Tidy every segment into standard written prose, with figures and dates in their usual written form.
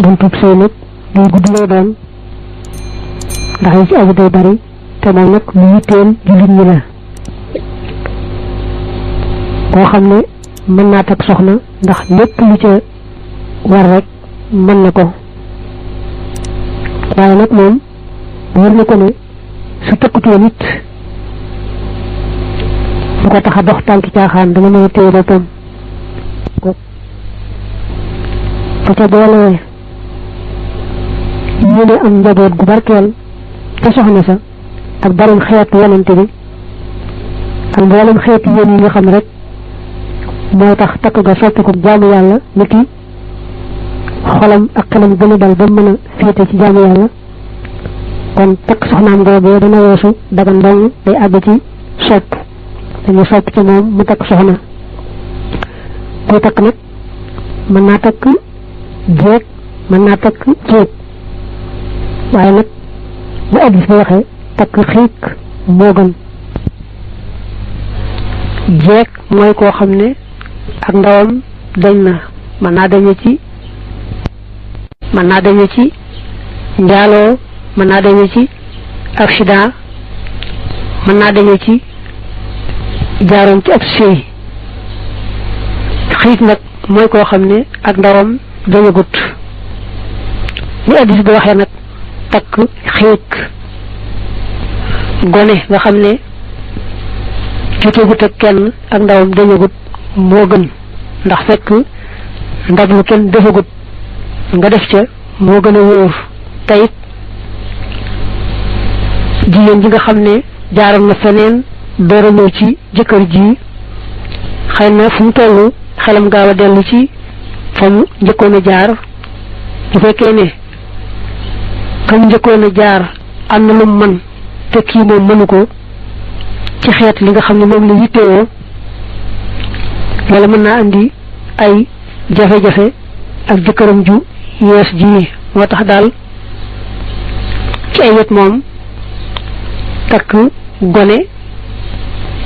buntub sëy nag luy gudd lay doon ndax yi ci aju day bari te moom nag lu yitteel jullit ñi la koo xam ne mën naa takk soxna ndax lépp lu ca war rek mën na ko waaye nag moom war na ko ne su tëkkutoo nit bu ko tax a dox tànki caaxaan dama mën a téye boppam bu ca boolee ñu ne am njaboot gu barkeel te soxna sa ak barim xeetu yonante bi ak mboolem xeetu yéen yi nga xam rek mooy tax takk ga soppi ko jaamu yàlla nit yi xolam ak xelam gën a dal ba mën a féete ci jaamu yàlla kon takk soxnaam googee dana weesu dagan dong day àgg ci sopp dañu sopp ci moom mu takk soxna kuy takk nag mën naa takk jeeg mën naa takk jéeg waaye nag bu addis ba waxee takk xiik moo gën jeeg mooy koo xam ne ak ndawam dañ na mën naa dañe ci njaaloo mën naa dañe ci accident mën naa dañe ci jaaroon ci ab sëy xiik nag mooy koo xam ne ak ndawam dañagut li addis bi waxee nag takk xiik gone nga xam ne joteegut ak kenn ak ndawam dañagut moo gën ndax fekk ndab lu kenn defagut nga def ca moo gën a wóor tayit jigéen ji nga xam ne jaaral na feneen door a ñëw ci jëkkër ji xëy na fu mu toll xelam gaaw a dellu ci fa mu njëkkoon a jaar bu fekkee ne ka mu njëkkoon a jaar am na lu mu mën te kii moom mënu ko ci xeet li nga xam ne moom la yittewoo wala mën naa andi ay jafe-jafe ak jëkkëram ju yees ji moo tax daal ci ay wet moom takk gone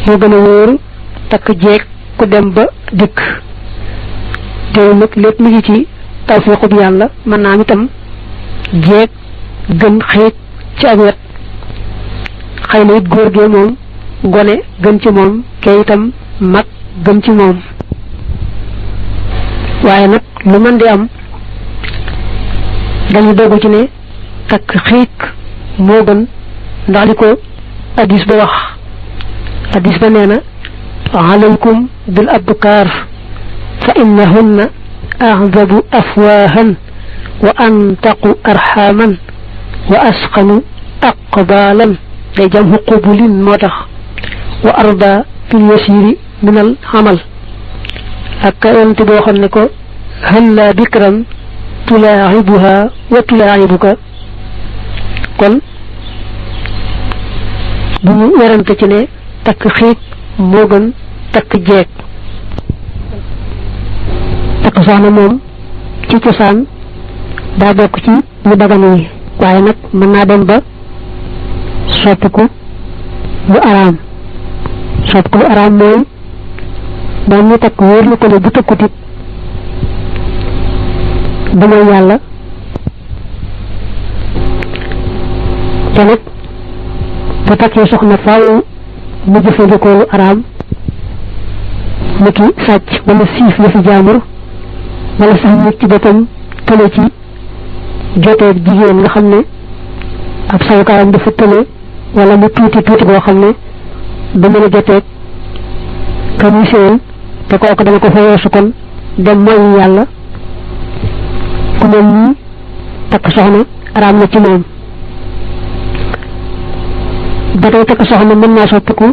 moo gën a wóor takk jeeg ku dem ba dikk teew nag lépp mi ngi ci tawfiqub yàlla mën naa itam jeeg gën xiig ci ak wet xëy na it góor gee moom gone gën ci moom kee itam mag gën ci moom waaye nag lu mën di am dañu doggu ci ne takk xiig moo gën ndax li ko addis ba wax addis ba nee na alaykum bil abkaar fa innahunna ahzabu afwahan wa antaqu arhaman wa asqanu aqbalan day jam qubulin moo tax wa arda fil yasiri min al amal ak yonent boo xam ne ko halla bikran tulaahibuha wa tulaahibuka kon bu ñu werante ci ne takk xiig moo gën takk jeeg takk soxna moom ci cosaan daa bokk ci lu dagan yi waaye nag mën naa dem ba soppiku lu araam soppiku lu araam mooy moom ñu takk wóor na ko ne bu tëkkutit du mooy yàlla te nag bu takkee soxna faaw mu jëfandikoo lu araam mu ki sàcc wala siif yëfi jaambur wala sax nit ci boppam tële ci joteeg jigéen nga xam ne ab sawukaayam dafa tële wala mu tuuti tuuti boo xam ne du mën a joteeg ka muy séen te kooku dana ko fa weesu kon dem mooy yàlla ku mel nii takk soxna araam na ci moom ba tey takk soxna mën naa soppiku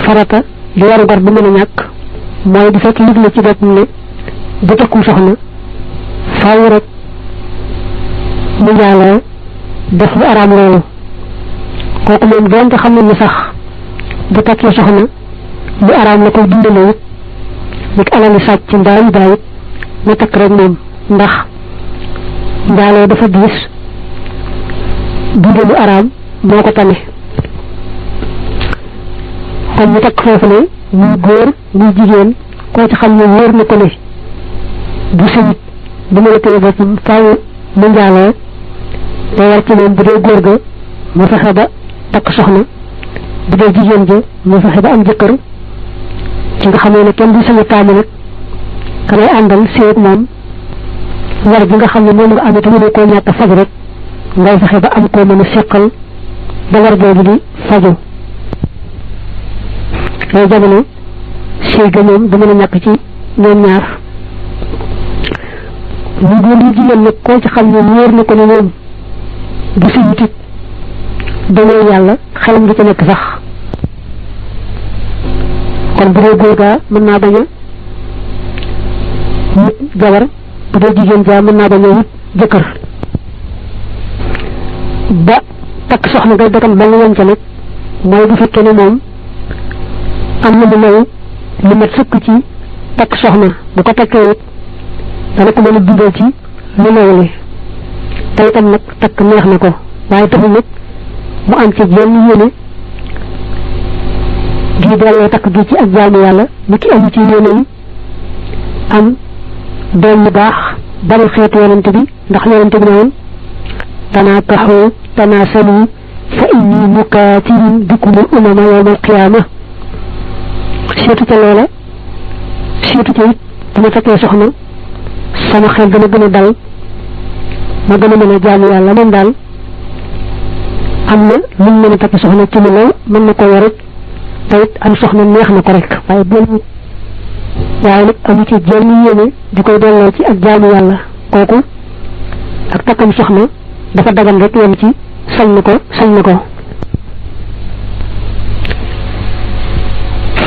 farata li waru gar bu mën a ñàkk mooy bu fekk lig na ci boppam ne bu takkul soxna faaw rek mu njaaloo def lu araam loolu kooku moom doonte xam ne ni sax bu takkee soxna lu araam la koy dundale it nit alali sàcc mbaa yu bàyyit na takk rek moom ndax njaaloo dafa diis dunde lu araam moo ko tane kon ñu takk foofu ne muy góor muy jigéen koo ci xam ne wóor na ko ne bu sëyit bu mën a téye boppam faaw mu njaaloo day war ci moom bu dee góor ga mu fexe ba takk soxna bu dee jigéen ja mu fexe ba am jëkkër ci nga xamee ne kenn du sañu taamu nag ka lay àndal séet moom war bi nga xam ne moom nga amee te mënu koo ñàkk faj rek ngay fexe ba am koo mën a seqal ba war boobu di faju loolu jamono séy ga moom du mën a ñàkk ci ñoom ñaar ñu góor ñu jigéen nag koo ci xam ne wóor na ko ne moom bu si wutit dañoo yàlla xelam du ca nekk sax kon bu dee góor gaa mën naa bañ a wut jabar bu dee jigéen jaa mën naa bañ a wut jëkkër ba takk soxna ngay dakan ba nga yem ca nag mooy bu fekkee ne moom am na mu may lu mat sëkk ci takk soxna bu ko takkee it dana ko mën a dundal ci lu mayli te itam nag takk neex na ko waaye taxul nag mu am ci yenn yéene gi delloo takk gi ci ak jaamu yàlla ni ki am ci yéene yi am doom yu baax bari xeetu yonente bi ndax yonente bi ne woon tanaakaxu tanaasalu fa inni mukaatirin bikumul umama yawmal qiyaama seetu ca loola seetu ca it dama takkee soxna sama xel dana gën a dal ma gën a mën a jaamu yàlla moom daal am na lu mu mën a takki soxna ci lu law mën na ko yor it te it am soxna neex na ko rek waaye nag amu ci jenn yéene di koy delloo ci ak jaamu yàlla kooku ak takkam soxna dafa dagan rek yem ci sañ na ko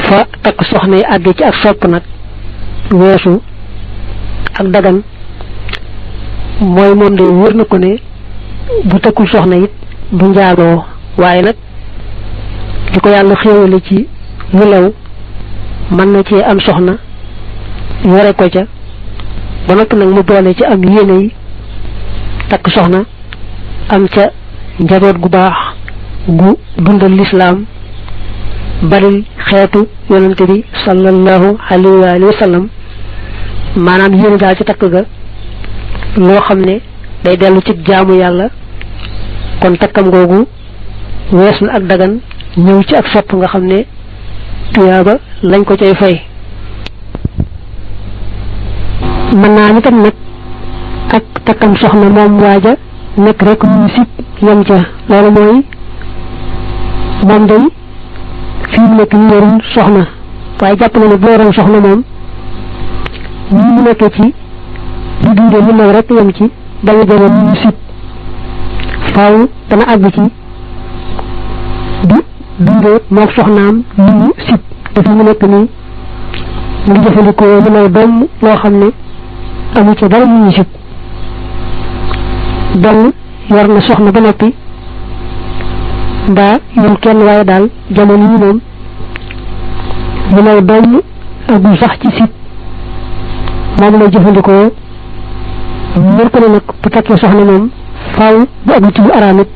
fa takk soxna yi àggee ci ak sopp nag weesu ak dagan mooy moom de wër na ko ne bu takkul soxna it bu njaaloo waaye nag di ko yàlla xéewale ci lu lew mën na cee am soxna yore ko ca ba noppi nag mu boole ci am yéene yi takk soxna am ca njaboot gu baax gu dundal lislaam baril xeetu yonente bi sallallahu alayhi wa sallam maanaam yéene daal ci takk ga loo xam ne day dellu ci jaamu yàlla kon takkam googu wees na ak dagan ñëw ci ak sopp nga xam ne tuyaaba lañ ko cay fay mën naa ni tam nag ak takkam soxna moom waaja nekk rek mu sib yem ca loolu mooy moom day fii mu nekk ñu yorul soxna waaye jàpp na ne bu yoroon soxna moom ñi mu nekkee ci di dundee lu naw rek yem ci bañu jamoon mu sib faaw dana àgg ci di dundee mook soxnaam li mu sib te fi mu nekk nii mu ngi jëfandikoo lu naw doom loo xam ne amu ca dara mu ñu sib benn yor na soxna ba noppi mbaa yor kenn waaye daal jamono yi moom lu naw doom agul sax ci sib moom lay jëfandikoo wér ko ne nag bu takkee soxna moom faaw bu agul ci lu araam it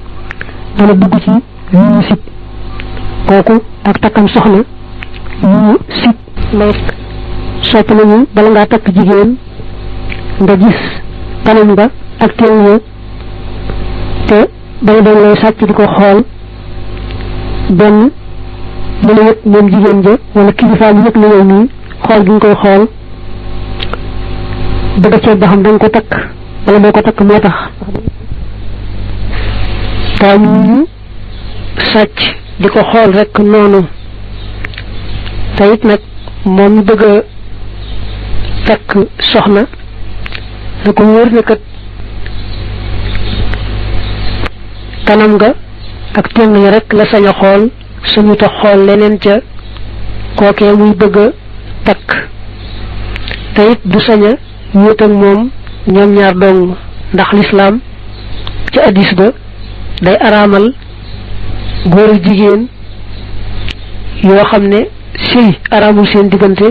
dana dugg ci lu ñu sib kooku ak takkam soxna lu ñu sib lay sopp nañu bala ngaa takk jigéen nga gis kanam nga ak teew te danga doon lay sàcc di ko xool benn mën a yëg moom jigéen ja wala kilifa bi yëg na yow nii xool gi nga koy xool bëgg a ceeb ba xam danga ko takk wala moo ko takk moo tax taw ñu sàcc di ko xool rek noonu te it nag moom ñu bëgg a takk soxna na ko wóor ne kat kanam nga ak teng yi rek la sañ a xool suñu ta xool leneen ca kookee muy bëgg a takk te it du sañ a wéet ak moom ñoom ñaar dong ndax lislaam ci addis ba day araamal góor ak jigéen yoo xam ne sëy araamul seen diggante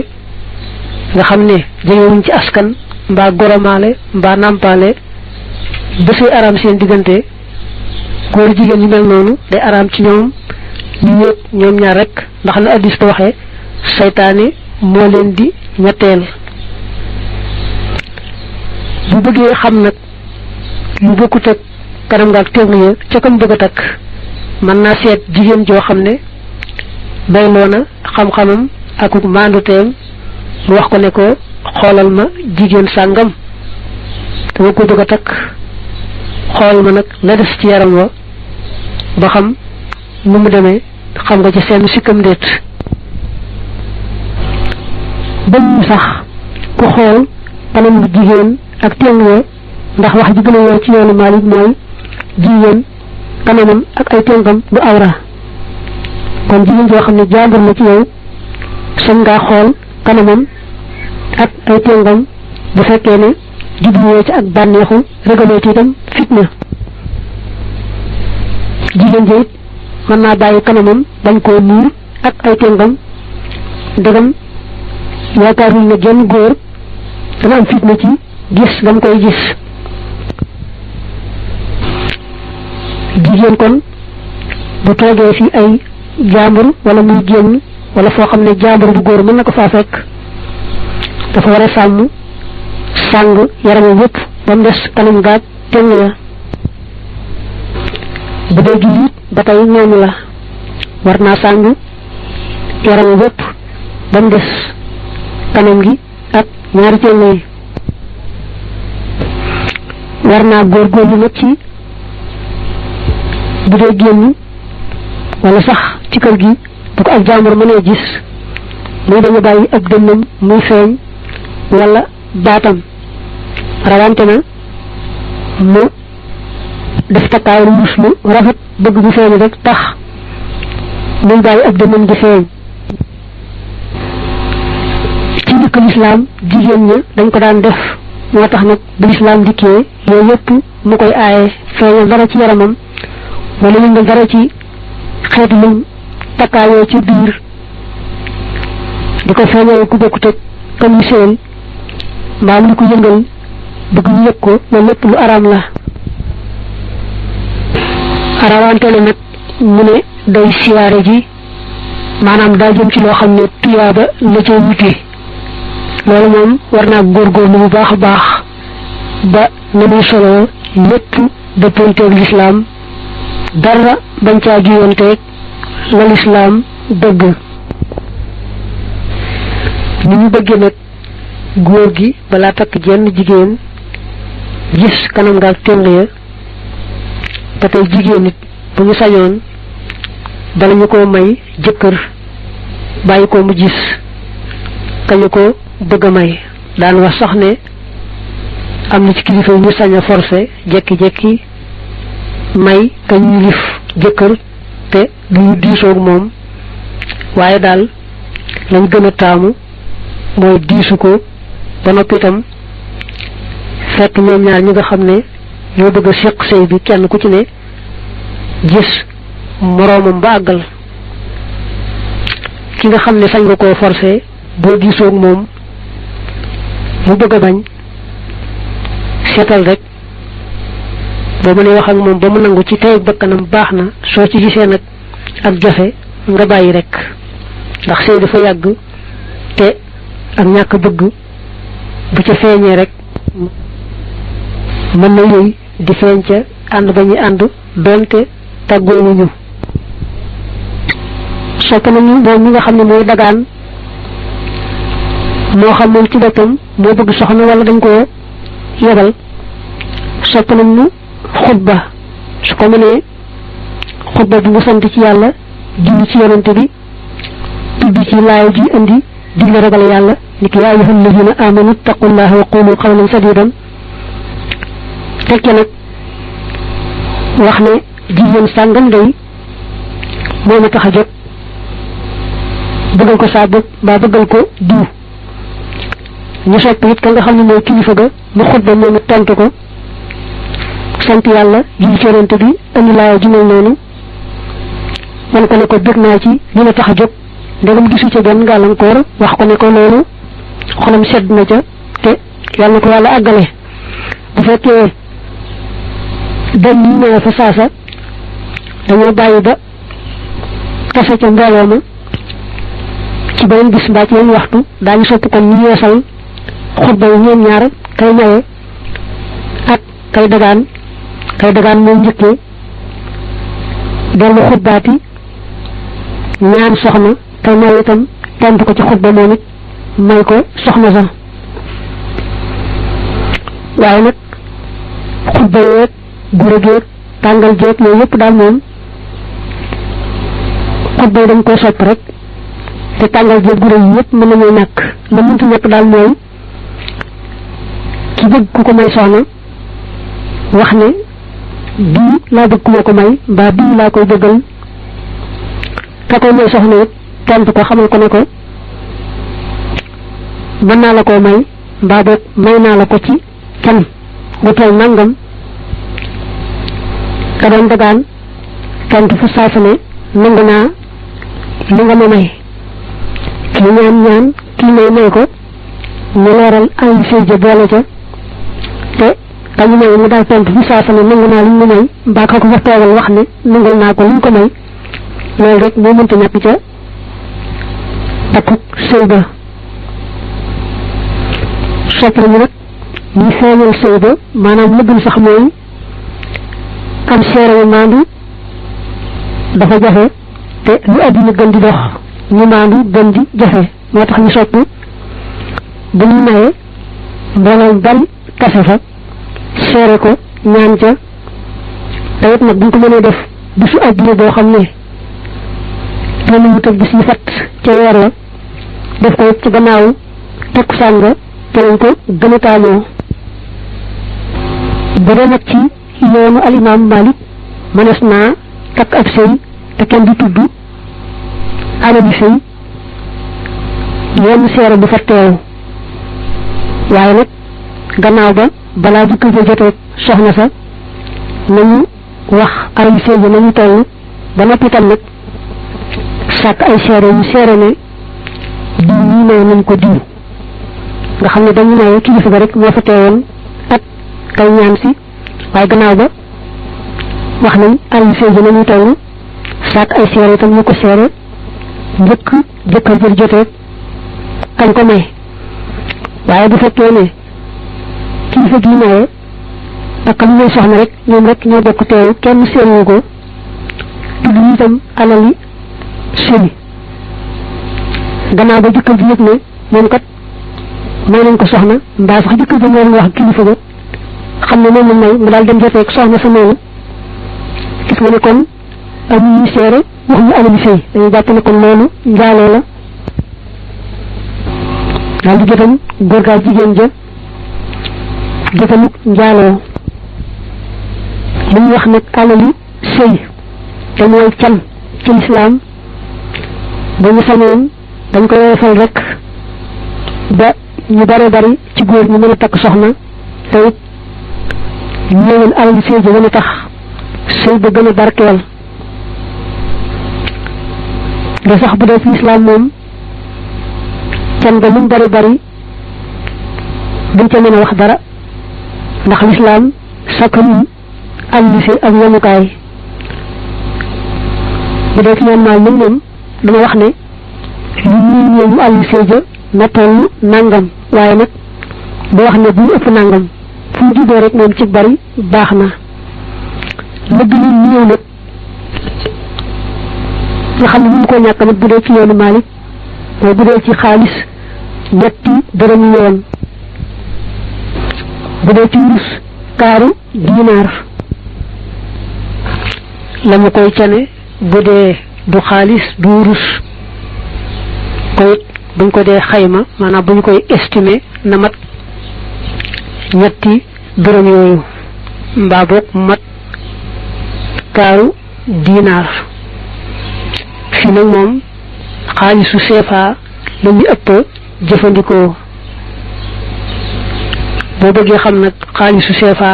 nga xam ne jegewuñ ci askan mbaa goromaale mbaa nàmpaale ba sëy araam seen diggante góor jigéen ñu mel noonu day araam ci ñoom ñu wéet ñoom ñaar rek ndax na addis ba waxee saytaane moo leen di ñetteel bu bëggee xam nag lu bokkut ak kanam nga ak teewlu ya ca kam bëgg a takk mën naa seet jigéen joo xam ne doyloo na xam-xamam ak maanduteem mu wax ko ne ko xoolal ma jigéen sàngam dama ko bëgg a takk xool ma nag la des ci yaram wa ba xam nu mu demee xam nga ci seen sikkam déet bañ sax ku xool kanam bu jigéen ak teewlu ya ndax wax ji gën a wóor ci yoonu Maalik mooy jigéen kanamam ak ay tënkam du awra kon jigéen joo xam ne jaambur la ci yow sañ ngaa xool kanamam ak ay tënkam bu fekkee ne jubluwoo ci ak bànneexu régaloo ci itam fitna jigéen ji it mën naa bàyyi kanamam bañ koo muur ak ay tënkam ndegam yaakaarul ne genn góor dana am fitna ci gis gam koy gis jigéen kon bu toogee fi ay jaambur wala muy génn wala foo xam ne jaambur bu góor mën na ko faa fekk dafa war a sàng yaramam yépp ba mu des kanam gaag teng ya bu dee jullit ba tey ñooñu la war naa sàng yaramam yépp ba mu des kanam gi ak ñaari teng yi war naa góorgóorlu nag ci bu dee génn wala sax ci kër gi bu ko ak jaambur mënee gis muy dañu bàyyi ab dënnam muy feeñ wala baatam rawante na mu def takkaay lu mus lu rafet bëgg bu feeñ rek tax muy bàyyi ab dënnam di feeñ ci dëkk lislaam jigéen ña dañ ko daan def moo tax nag bu lislaam dikkee yooyu yëpp mu koy aaye feeñal dara ci yaramam wala ñu nga dara ci xeetu lu takkaayoo ci biir di ko feeñal ku bokkut ak kam ñu seel mbaam li ko yëngal bëgg ñu yëg ko loolu lépp lu araam la arawante la nag mu ne day siyaare ji maanaam daa jëm ci loo xam ne tuyaaba la ca wuti loolu moom war naa góorgóorlu bu baax a baax ba na muy soloo lépp dëppanteeg lislaam dara bañ caa jiwanteeg la lislaam bëgg ni ñu bëggee nag góor gi balaa takk jenn jigéen gis kanam nga ak téng ya ba tey jigéen nit bu ñu sañoon bala ñu ko may jëkkër bàyyi ko mu gis kañu ko bëgg a may daan wax sax ne am na ci kilifa yi ñu sañ a forcé jekki-jekki may kañ yilif jëkkër te duñu diisoog moom waaye daal lañ gën a taamu mooy diisu ko ba noppi itam fekk ñoom ñaar ñi nga xam ne ñoo bëgg a séq sëy bi kenn ku ci ne gis moroomam ba àggal ki nga xam ne sañ nga koo forcé boo diisoog moom mu bëgg a bañ seetal rek boo mënee wax ak moom ba mu nangu ci tey bakkanam baax na soo ci gisee nag ak jafe nga bàyyi rek ndax sëy dafa yàgg te ak ñàkk bëgg bu ca feeñee rek mën na yooyu di feeñ ca ànd ba ñuy ànd doonte tàggoowuñu sopp nañu moom mi nga xam ne mooy dagaan moo xam moom ci boppam moo bëgg soxna wala dañ koo yebal sopp nañu xutba su ko mënee xutba bi mu sant ci yàlla julli ci yonante bi tudd ci laay ji indi digle ragal yàlla ni ki yaa ayyuhal ladina amanu taqullaha wa qulu qawlan sadidan tekke nag wax ne jigéen sàngam day moo ma tax a jóg bëggal ko saa bopp mbaa bëggal ko diw ñu sopp it ka nga xam ne mooy kilifa ga mu xutba moom it tontu ko sant yàlla julli ci yonante bi indi laaya ji mel noonu man ko ne ko bëgg naa ci li ma tax a jóg ndegam gisu ca benn gàllankoor wax ko ne ko loolu xolam sedd na ca te yàlla na ko yàlla àggale bu fekkee dañ ñu nee fa saasa dañoo bàyyi ba tase ca mbooloo ma ci beneen bis mbaa ci yenn waxtu daañu sopp kon ñu yeesal xutba yi ñoom ñaar kay maye ak kay dagaan kay dagaan moom njëkkee dellu xutbaati ñaan soxna kay may itam tontu ko ci xutba moom it may ko soxna sax waaye nag xutba yeeg gure geeg tàngal jeeg yooyu yëpp daal moom xutba yi dañ koy sopp rek te tàngal jeeg gure yi yëpp mën nañoo ñàkk la mënta ñàkk daal mooy ki bëgg ku ko may soxna wax ne bii laa bëgg ku ma ko may mbaa bii laa koy bëggal ka koy may soxna it tontu ko xamal ko ne ko mën naa la koo may mbaa boog may naa la ko ci can gu toll nangam ka doon dagaan tontu fu saasa ne nangu naa li nga ma may kii ñaan kii may ko ñu leeral ay séjje boole ca te kañu may mu daal tontu fu saasa ne nangu naa li ñu may mbaa ka ko fa toogal wax ne nangul naa ko li ñu ko may loolu rek moo mënta ñàkk ca takku sëy ba sopp nañu nag ñu feeñal sëy ba maanaam la gën sax mooy am seere yu maandu dafa jafe te lu àddina gën di dox ñu maandu gën di jafe moo tax ñu sopp bu ñu mayee mbooloo bari tase fa seere ko ñaan ca te it nag bu ñu ko mënee def bisu àddina boo xam ne dina wut ak bis yi fat ca weer la def ko ci gannaaw takkusaan nga te lañ ko gën a taamoo bu dee nag ci yoonu alimaam Malik mënees naa takk ab sëy te kenn du tudd ana bi sëy yenn seere bu fa teew waaye nag gannaaw ba balaa bu kër jotee soxna sa nañu wax ay sëy yi nañu toll ba noppi tam nag sàkk ay seere yu seere ne diw ñii may nañ ko diw nga xam ne dañu maye kilifa ba rek moo fa teewoon ak kay ñaan si waaye gannaaw ba wax nañ ay sëy yi nañu toll sàkk ay seere itam ñu ko seere njëkk jëkkër jël jotee kañ ko may waaye bu fekkee ne kilifa gi maye ak kam ñooy soxna rek ñoom rek ñoo bokk teew kenn seeru ko tudd ñu itam alali sëy gannaaw ba jëkkër ji yëg ne moom kat may nañ ko soxna mbaa sax jëkkër ba ñoo wax kilifa ba xam ne moom la may mu daal dem joteeg soxna sa noonu gis nga ne kon amuñu seere wax ñu alali sëy dañuy jàpp ne kon loolu njaaloo la daal di jotam góor gaa jigéen ja jotamit njaaloo li ñu wax nag alali sëy te mooy can ci lislaam ba ñu sañoon dañ ko woyofal rek ba ñu bare bari ci góor ñu mën a takk soxna te it ñëwal alal sëy ji mën a tax sëy ba gën a barkeel da sax bu dee ci lislaam moom can ba lu bari bari duñ ca mën a wax dara ndax lislaam sakkanul alal sëy ak yemukaay bu dee ci ñoom maal nag moom dama wax ne lu ñuy ñëw àll séeja na toll nangam waaye nag bu wax ne bu ëpp nangam fu mu juddoo rek moom ci bari baax na lëgg lu ñëw nag nga xam ne bu ñu ko ñàkk nag bu dee ci yoonu Maalik mooy bu dee ci xaalis ñetti dërëm yoon bu dee ci wurus kaaru dinaar la mu koy cane bu dee du xaalis du wurus koy buñ ko dee xayma maanaam buñ koy estimer na mat ñetti dërëm yooyu mbaa boog mat kaaru dinaar fi nag moom xaalisu CFA la ñu ëpp jëfandikoo boo bëggee xam nag xaalisu CFA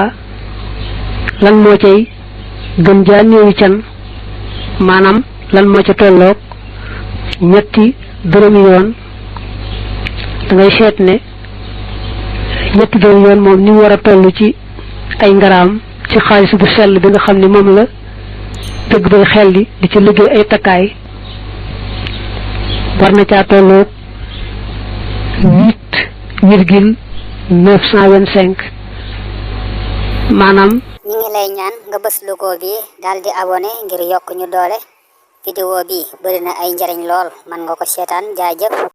lan moo cay gën jaa néewi can maanaam lan moo ca tolloog ñetti dërëm yoon da ngay seet ne ñetti dërëm yoon moom ni mu war a toll ci ay ngaraam ci xaalis bu sell bi nga xam ne moom la tëgg bay xel di ci liggéey ay takkaay war na caa tolloog 8,925 maanaam ñi ngi lay ñaan nga bës logo bi daal di abonné ngir yokk ñu doole vidéo bi bari na ay njariñ lool man nga ko seetaan jaajëf